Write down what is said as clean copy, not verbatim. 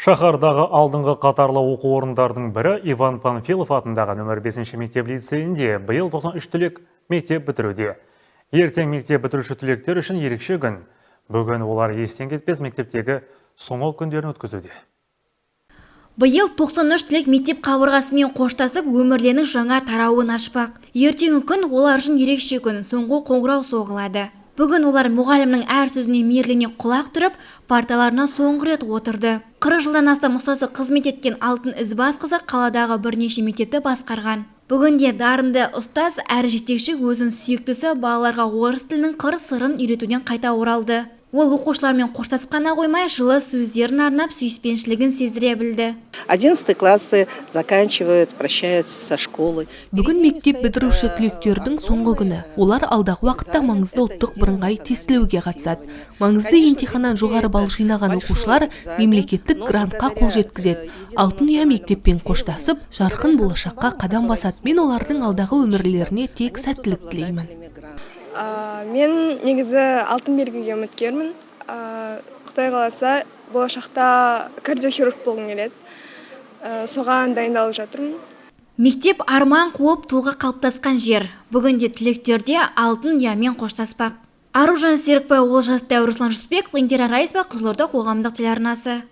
Шаһардағы алдыңғы қатарлы оқу орындардың бірі Иван Панфилов атындағы нөмір 5 мектеп лицейінде биыл 93 түлек мектеп бітіруде. Ертең мектеп бітіруші түлектер үшін ерекше күн. Бүгін олар естен кетпес мектептегі соңғы күндерін өткізуде. Биыл 93 түлек мектеп қабырғасымен қоштасып, өмірлерінің жаңа тарауын ашпақ. Ертеңгі күн олар үшін ерекше күн, соңғы қоңырау соғылады. Бүгін олар мұғалімнің әр сөзіне мейірлене құлақ түріп, парталарына соңғы рет отырды. 40 жылдан астам ұстазы қызмет еткен Алтын Ізбасқызы қаладағы бірнеше мектепті басқарған. Бүгінде дарынды ұстаз әрі жетекші өзінің сүйіктісі балаларға орыс тілінің қыр-сырын үйретуден қайта оралды. Ол оқушылармен қоштасып қана қоймай, жылы сөздерін арнап, сүйіспеншілігін сездіре білді. 11 классы заканчивают, прощаются со школой. Бүгін мектеп бітіруші түлектердің соңғы күні. Олар алдағы уақытта маңызды ұлттық бірыңғай тестілеуге қатысады. Маңызды емтиханнан жоғары балл жинаған оқушылар мемлекеттік грантқа қол жеткізеді. Алтын ұя мектеппен қоштасып, жарқын болашаққа қадам басады. Мен олардың алдағы өмірлеріне тек сәттілік тілеймін. Мен негізі алтын белгіге үміткермін. Құдай қаласа, болашақта кардиохирург болғым келеді. Соған дайындалып жатырмын. Мектеп — арман қуып, тұлға қалыптасқан жер. Бүгінде түлектерде алтын ұямен қоштаспақ. Аружан Серікбай, Олжас Дәу, Руслан Жүсіпбеков, Индира Райсбек, Қызылорда қоғамдық телеарнасы.